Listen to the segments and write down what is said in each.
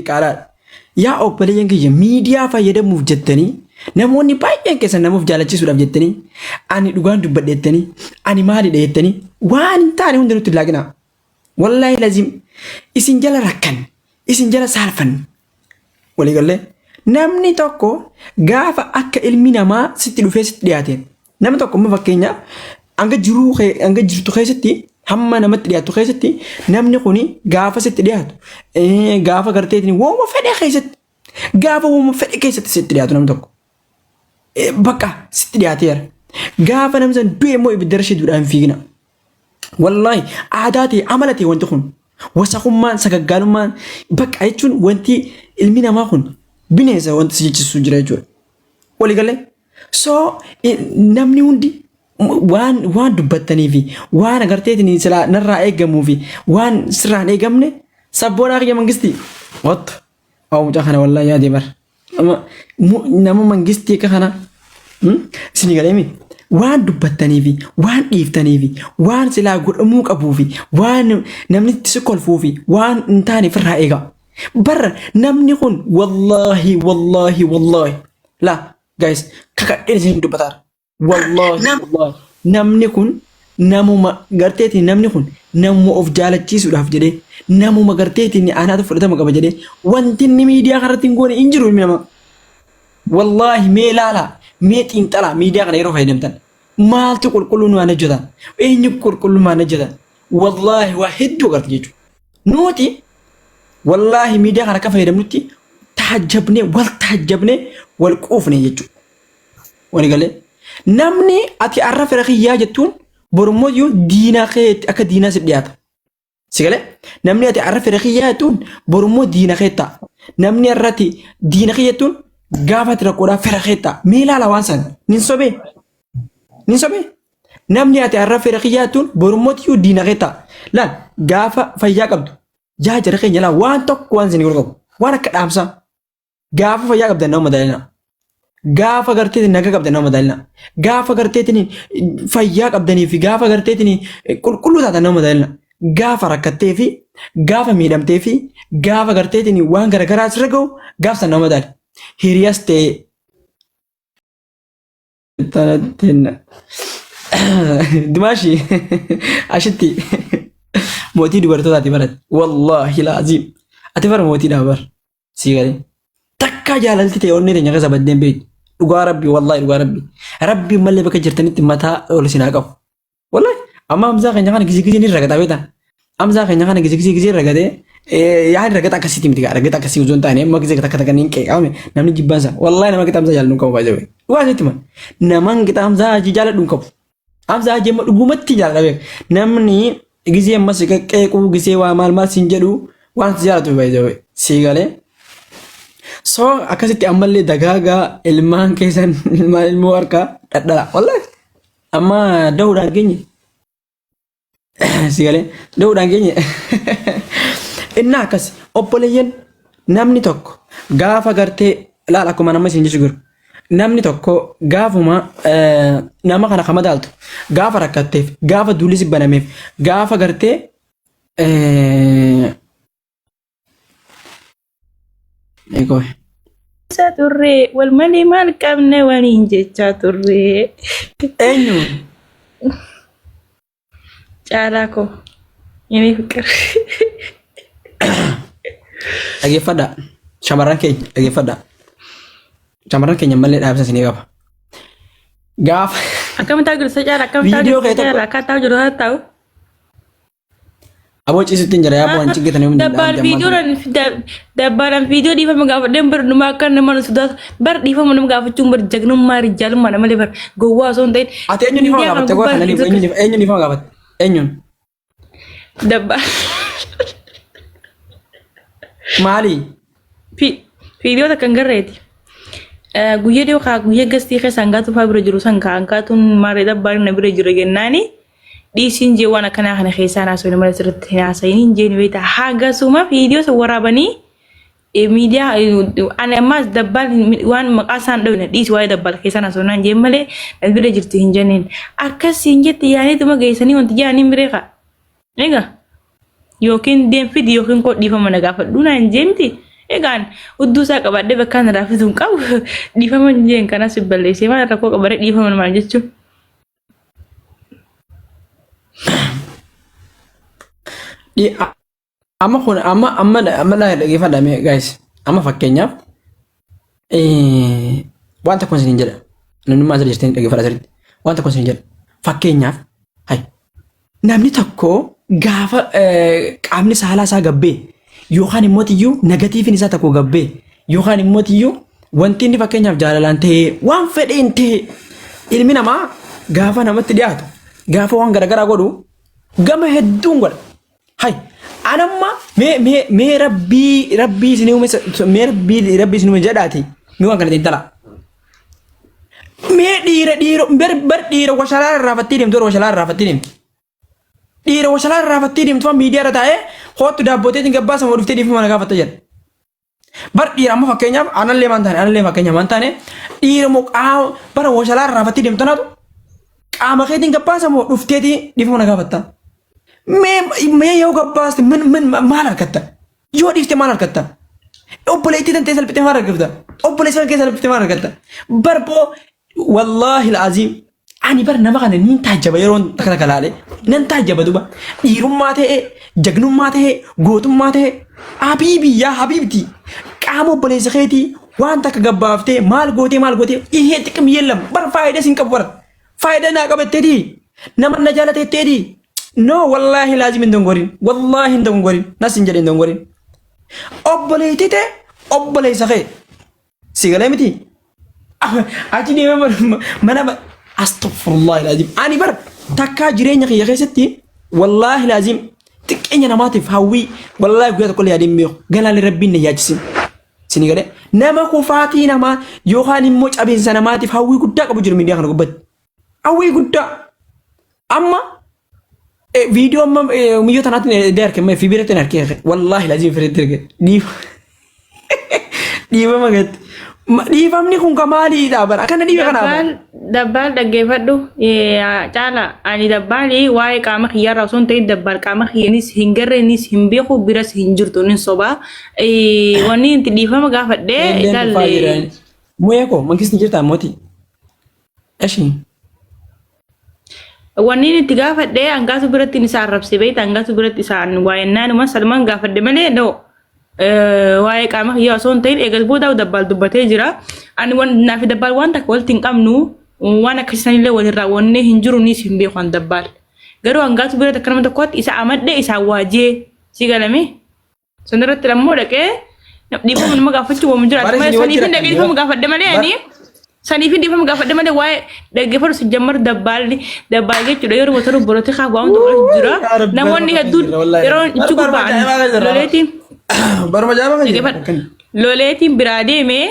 Qaalaadha. Yaa obboleeyyan kiyya, miidiyaa fayyadamuuf jettanii, namoonni baay'een keessan namuuf jaalachisuudhaaf jettanii, ani dhugaan dubbadhe jettanii, ani maalidha jettanii, waan hin taane hunda nutti hin laaqinaa. Wallaahi lazim isin jala rakkan, isin jala saalfanne. Waliigallee namni tokko gaafa akka ilmi namaa sitti dhufee sitti dhiyaateen, nama tokko amma fakkeenyaaf hanga jiruu hanga jirtu keessatti, hamma namatti dhiyaatu keessatti, namni kuni gaafa sitti dhiyaatu, gaafa garteetiin wooma fedhe keessatti, gaafa wooma fedhe keessatti sitti dhiyaatu, namni tokko bakka sitti dhiyaateera. Gaafa namni san du'e immoo ibidda rashiduudhaan hin fiigina. Wallaahi aadaa ta'e, amala ta'e, wanti kun wasakummaan, sagaggaalummaan bakka jechuun wanti ilmi namaa kun bineensa wanti si jechisu jira jechuudha. Waliigalee so namni hundi waan dubbattanii fi waan agarteetiin silaa narraa eegamuu fi waan sirraa hin eegamne. Sabboonaa kiyya mangistii wattu haa mucaa kana wallaahi yaadee bara. Nama mangistii akka kana isin galee waan dubbattanii fi waan dhiiftanii fi waan silaa godhamuu qabuu fi waan namni itti si kolfuu fi waan hin taane ofirraa eegaa. Barra namni kun wallaahi wallaahi wallaahi laa guys, kakadheen isin dubbataara. Wallaahi wallaahi namni kun namuma garteetiin, namni kun namuma of jaalachiisuudhaaf jedhee, namuma garteetiin anaatu fudhatama qaba jedhee wanti inni miidiyaa kanarratti hin goone hin jiru ilmi namaa. Wallaahi mee ilaalaa, mee xiinxalaa, miidiyaa kana yeroo fayyadamtan maaltu qulqullummaan hojjetan, eenyu qulqullummaan hojjetan, wallaahi waa hedduu agartu jechuudha. Nuti wallaahi miidiyaa kana akka fayyadamnutti taajjabnee, wal taajjabnee, wal quufne jechuudha. Wali galee namni ati arra fira kiyyaa jettuun borummoo yoo diinaa keetti akka diinaa si dhiyaata. Si galee namni ati arra fira kiyyaa jettuun borummoo diina kee ta'a. Namni arrati diina kee jettuun gaafa ati rakkoodhaa fira kee ta'a. Mee ilaala waan san nin sobee nin sobee. Namni ati arra fira kiyyaa jettuun borummoo yoo diina kee ta'a. Laal, gaafa fayyaa qabdu yaa jara keenya, laa waan tokko waan isin qabu waan akka dhaamsaa, gaafa fayyaa qabdan nama madaalina. Gaafa garteetiin naga qabdan nama madaalina. Gaafa garteetiin fayyaa qabdanii fi gaafa garteetiin qulqulluu taatan nama madaalina. Gaafa rakkattee fi gaafa miidhamtee fi gaafa garteetiin waan garaagaraa sirra ga'u, gaaf san nama madaali. Hiriyas ta'e Dimaashi ashitti mootii dubartootaati barate. Wallaahi laaziim. Ati bara mootiidhaa bar. Sii galee. Takkaa jaalalti ta'e onnee teenya keessa baddeen beektu. Dhugaa rabbi, wallaahi dhugaa rabbi. Rabbi malee bakka jirtanitti mataa ol isin haa qabu. Wallaahi amma Hamzaa keenya kana gizii gizii ni ragataa beektaa. Hamzaa keenya kana gizii gizii gizii ragatee yaani ragata akkasiiti miti, ragata akkasii osoo hin taane amma gizee takka takka ni qeeqame namni jibbansa. Wallaahi nama qixa Hamzaa jaaladhu hin qabu baay'ee. Dhugaa sitti hima. Nama qixa Hamzaa jaaladhu hin qabu. Hamzaa Hajii amma dhugumatti jaalladha beek. Namni gizee amma si qaqqeequu, gizee waa maal maal siin jedhu, waan si jaalatu baay'ee sii galee. So akkasitti ammallee dagaagaa ilmaan keessan, ilmaan ilmoo harkaa dhadhala. Wallaahi amma dahuudhaan geenye. Si galee dahuudhaan geenye. Innaa akkas obboleeyyan, namni tokko gaafa gartee laal, akkuma nama isin jechu jiru, namni tokko gaafuma nama kana ka madaaltu gaafa rakkatteef, gaafa duulli si banameef, gaafa gartee eegoo. Jechaa turre, wal malee maal qabne waliin jechaa turre. Eenyu? Caalaa koo. Inni fiqir. Dhageeffadhaa. Shamarran keenya dhageeffadhaa. Shamarran keenya malee dhaabsa isinii qaba. Gaafa Akkam ta'u jirtu caala, akkam ta'u Viidiyoo jirtu kee tokko caala, akka ta'u jiru haa ta'u. Aboo ciisutti hin jira, yaa bu'aan ciggatanii hundi Dabbaan viidiyoodhaan, dabbaalaan viidiyoo dhiifama gaafadheen bar dhumaa akka nama nu sodaatu bar. Dhiifama nama gaafachuun bar jagnummaa rijaalummaa malee bar gowwaa osoo hin ta'in. Ati eenyuun dhiifama Miidiyaa kana gaafatte? gubbaa Kana eenyuun dhiifama gaafatte? Eenyuun? Dabbaa Maali? Viidiyoo takka hin garreeti. Guyyaa dhiyoo kaa guyyaa gastii keessa hangaatu fa'aa bira jiru san kaa hangaatuun maarree dabbaan na bira jiru jennaani dhiisiin jee, waan akkanaa kana keessaa haasofne malee sirriitti hin haasayin hin jeeni beektaa, hagasuma viidiyoo san waraabanii miidiyaa. Ani ammaas dabbaal waan maqaa isaan dhoyne dhiisi, waa'ee dabbaal keessaa haasofnaan jeen malee na bira jirti hin jenneen. Akkasiin jette yaaniituma geessanii wanti jaaniin biree kaa. Egaa yookiin deem fidi yookiin koo dhiifama na gaafadhu naan jeemti. Egaan hudduu isaa qabadhee bakka inni irraa fidu hin qabu. Dhiifama hin jeen kanas balleessee maal rakkoo qabaree dhiifama namaan jechuun. Amma kun amma amma amma laa dhaggeeffadha mee guys. Amma fakkeenyaaf waan tokko isiniin jedha. Namni asirra jirtanii dhaggeeffadha sirriitti. Waan tokko isiniin jedha. Fakkeenyaaf hay namni tokko gaafa qaamni saalaa isaa gabbee yookaan immoo tiyyuu negatiiviin isaa tokko gabbee yookaan immoo tiyyuu wanti inni fakkeenyaaf jaalalaan ta'ee waan fedheen ta'e ilmi namaa gaafa namatti dhiyaatu gaafa waan garaagaraa godhu gama hedduun godha. Hay anamma mee mee mee rabbii rabbii isin uume mee rabbii rabbii isin uume jedhaati mee waan kana xiinxalaa. Mee dhiira dhiira bar bar dhiira washalaa irraafattee deemtu washalaa irraafattee deemtu. Dhiira washalaa irraafattee deemtu waan miidiyaa irra taa'ee hoottu daabboteetiin gabbaasa moo dhuftee dhiifama na gaafatta jedha. Bar dhiira amma fakkeenyaaf anallee maan taane anallee fakkeenyaaf maan taane dhiira moo qaama bara washalaa irraafattee deemtu tanaatu qaama keetiin gabbaasa moo dhufteetii dhiifama na gaafatta. Mee mee yoo gabbaaste min min maal argatta? Yoo dhiifte maal argatta? Obboleettii tantee salphite maal argatta? Obboleessa kee salphite maal argatta? Barboo wallaahi al'aziim ani bar nama kana niin taajjaba yeroon takka takka laale nan taajjaba duba dhiirummaa ta'e jagnummaa ta'e gootummaa ta'e habiibii yaa habiibti qaama obboleessa keetii waan takka gabbaaftee maal gootee maal gootee ihee xiqim yeellam bar faayidaa sin qabu bara faayidaa naa qabatteetii nama na jaalateetteetii no wallaahi laazim hin dongorin wallaahi hin dongorin nas hin jedhe hin dongorin obboleettii ta'e obboleessa kee Si galee miti? Achi deemee mana astagfirullah ilaazim. Ani bar takkaa jireenya kiyya keessatti wallaahi ilaazim xiqqeenya namaatiif hawwii wallaahi guyyaa tokko illee yaadeen beeku. Ganaallee rabbiin na yaachisin. Sini galee nama kufaatii namaa yookaan immoo cabiinsa namaatiif hawwii guddaa qabu jiru miidiyaa kana gubbatti. Hawwii guddaa. Amma viidiyoo amma miyyoo tanaatiin edee arke fi biratti arke wallaahi laziim fireetti arke dhiifama gatti. Dhiifamni kun ka maaliidha bara akkana dhiibe kanaaf. Dabbaal dabbaal dhaggeeffadhu caala ani dabbaali waa'ee qaama kiyyaarraa osoo hin ta'in dabbaal qaama kiyyanis hin garreenis hin beeku biras hin jirtu nin sobaa wanni itti dhiifama gaafadhee Illeen dhufaa jiran. Mu'ee koo mankisti jirtaa mootii. Eshi. Wanni inni itti gaafadhe hangaatu biratti isa arrabse beekta hangaatu biratti isaan waa'ennaanuma salmaan gaafadhe malee no waa'ee qaama kiyyaa osoo hin ta'in eegas booda dabbaal dubbatee jira. Ani naaf dabbaal waan takka walitti hin qabnu waan akkasiisanillee walirraa wannee hin jiru nis hin beeku an dabbaal. Garuu hangaatu biratti akka nama tokkotti isa amadhe isaan waajee si galame. San irratti ammoo dhaqee dhiifama nama gaafachuu wamu jiraatu Bara malee isin wajji saniifin dhaqee rakkanne dhiifama bara. gaafadhe malee Bara ani saniifin dhiifama gaafadhe malee waa'ee dhaggeeffatu si jammar dabbaalli dabbaal jechuudha yeroo motora bolotikaa waan tokko jira Yaa Rabbi baruma namoonni keessa hedduun jirra wallaahi. yeroo Bara itti baruma gubba'an ajaa'ibaa keessa jirra. loleetiin Baruma ajaa'ibaa keessa jirra. dhaggeeffadhu loleetiin biraa deemee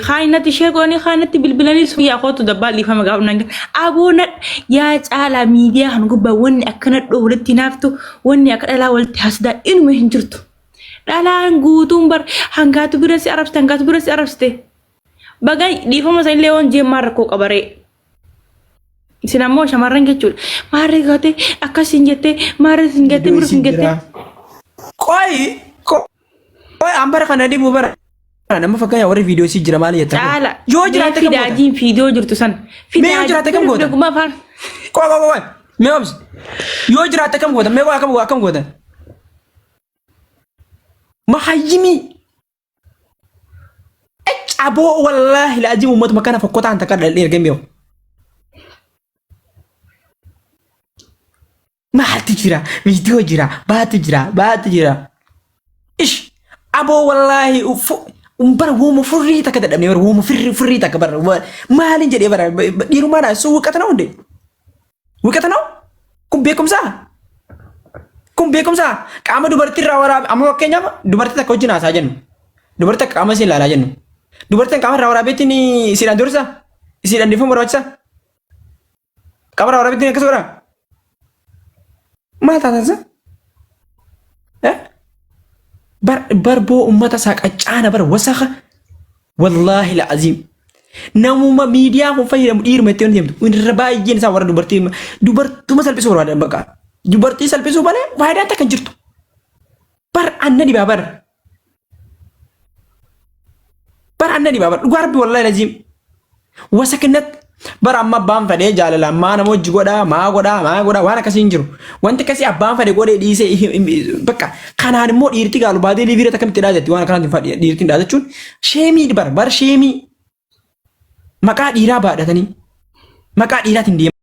Kaanatti ishee goonii kaanatti bilbilanii sun yaa kootu dabbaa dhiifama gaafa naan jedhan. Aboo na yaa caalaa miidiyaa kan gubbaa wanni akkana dhoo walitti naaftu wanni akka dhalaa walitti hasdaa inuma hin jirtu. Dhalaan guutuun bar hangaatu bira si arabsite hangaatu bira si arabsite. Baga dhiifama sanillee waan jeemmaa rakkoo qabaree. Isin ammoo shamarran jechuudha. Maarree gaatee akkas hin jettee maarree hin jettee Viidiyoo murus hin isii jettee. jira. Qoyi qoyi an bara kana dhibu bara. Nama fakkeenya warri viidiyoo isii jira maali jettan kun? Caala. Yoo Mee jiraatte kam goota? fidaajiin fiidiyoo jirtu san. Mee yoo jiraatte kam goota? Dhuguma afaan. Qoy qoy qoy. Mee obsi. Yoo jiraatte kam goota? Mee qoy akkam akkam goota? Mahayyimii. Caboo wallaahi laazim uummatuma kana fokkotaan takka dhal'ee ergee hin beeku. Maaltu jira? Viidiyoo jira. Baatu jira. Baatu jira. Ish. Aboo wallaahi bara wooma furrii takka dadhabnee bara wooma firrii furrii takka bara maaliin jedhee bara dhiirummaadhaan sun wiqata na hunde. Wiqata na kun beekumsaa? Kun beekumsaa? Qaama dubartii irraa waraabe amma fakkeenyaaf dubartii takka wajjin haasaa jennu. Dubartii takka qaama isiin ilaalaa jennu. Dubartiin qaama irraa waraabeetiin isiidhaan dursa? Isiidhaan dhiifama barbaachisa? Qabara waraabittiin akkas godhaa? Maal taatan sa? Eh? Bar barboo ummata saqacaana bar wasaka wallaahi la'aziim. Namuma miidiyaa kun fayyadamu dhiiruma itti deemtu irra baay'een isaa warra dubartii dubartuma salphisuu barbaadan bakka. Dubartii salphisuu malee faayidaan takka hin jirtu. Bar anna dhibaa bar. Bara anna dhibaa bara dhugaa rabbi wallahi laziim. Wasakinnat bara amma abbaan fedhee jaalala ammaa nama hojii godhaa maa godhaa maa godhaa waan akkasii hin jiru. Wanti akkasii abbaan fedhe godhee dhiisee bakka kanaan immoo dhiirti gaalu baadee liiviirratti akkamitti dhaadatti waan akkanaatiin dhiirtiin dhaadachuun sheemii bara bara sheemii maqaa dhiiraa baadhatanii maqaa dhiiraatiin deemaa.